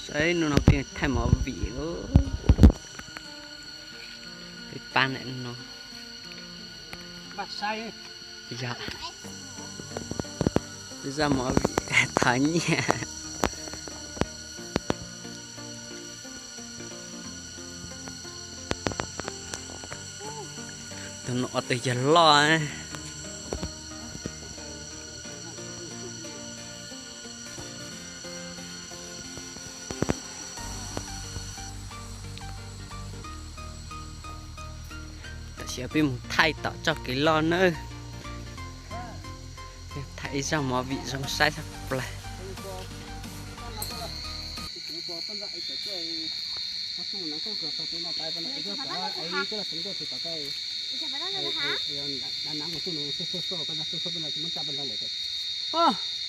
Saib hnub no peb thaij movie, peb pab ntawm no. Yog, peb zaj movie thov nyiaj. Tus no ua tus yawg loj. Tam sim no peb mus thaij tom txoj kev loj nawb. Thaij ib zaj movie zoo saib tshaj plaws.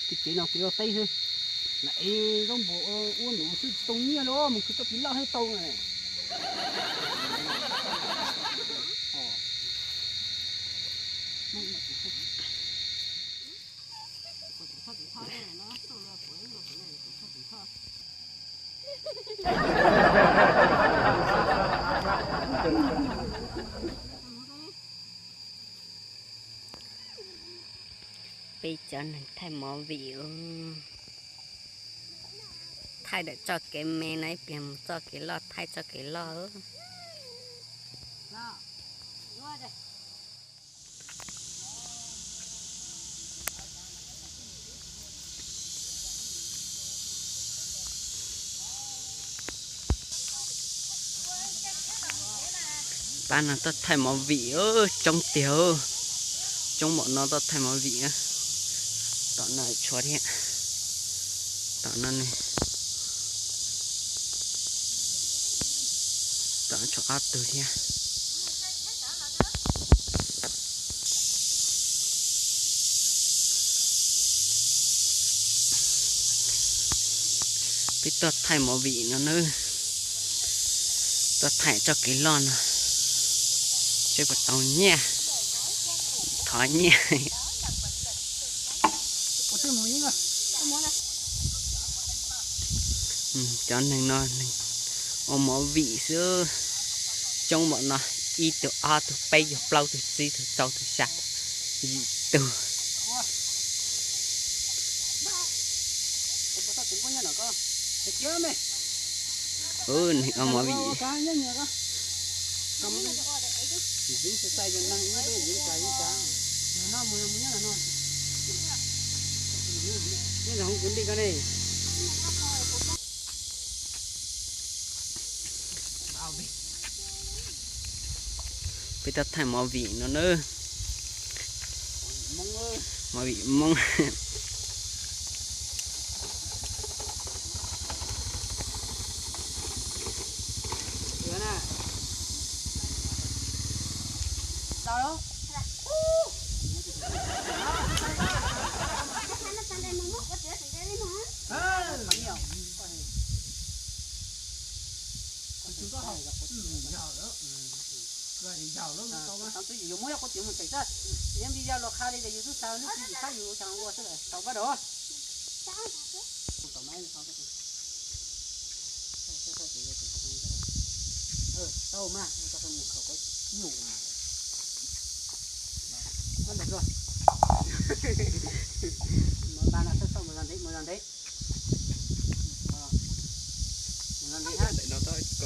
Tim kev no kev ua teb xwb, na ev zaub npua ua nus xwb tsis tau nyiaj li, mus khwv txoj kev loj thiaj tau na. Peb cov neeg thaij movie, thaij ntawm txoj kev me no ib pliag mus txoj kev loj, thaij txoj kev loj. Pab no tuaj thaij movie, coob tiag, coob npaum no tuaj thaij movie. Tom no tshuav thiab, tom no ne, tom no tshuav ob tug thiab. Peb tuaj thaij movie no nawb, tuaj thaij txoj kev loj no, seb puas tau nyiaj, thov nyiaj. Cov neeg no neeg ua movie xwb, coob npaum no, ib tug ob tug peb tug plaub tug tsib tug rau tug xya yim tug. Neeg ua movie. Peb tuaj thaij movie no nawb, movie Hmoob. Yuav muab yog kuv txiv mus tsev xwb, yog npis yog luag qha li ces yus twb xav lub txiv yim qab yus xav ua xwb tau koj dov. Tau mas, nyuj mas, mus zog ntev, mus zog ntev. Mus zog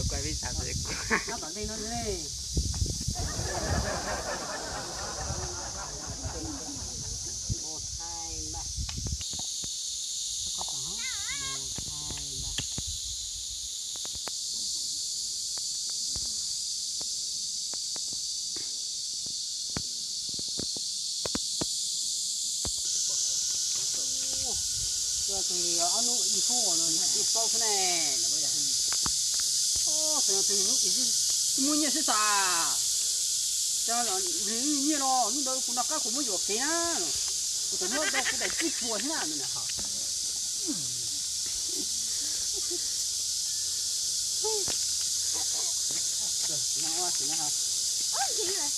ntev, ntawm no, tom ntej no ne. Mus thaij mas, mus thaij mas. Tus ob hnub ib hnub no ib plaub xwb ne. Tus no tus hnub ib muaj nyiaj xwb xav. Nyiaj los hnub ntawd kuv noj qab kuv muab yuam kev na. Kuv tus hnub rau kuv daim tsib puas thiab na.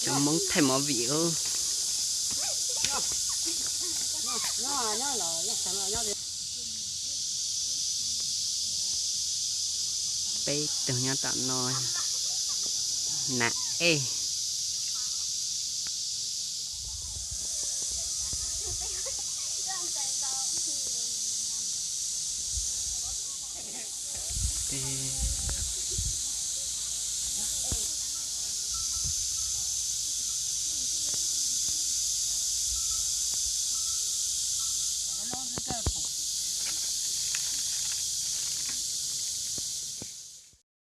Cov Hmoob thaij movie. Peb tug nyob tom no, nas ej.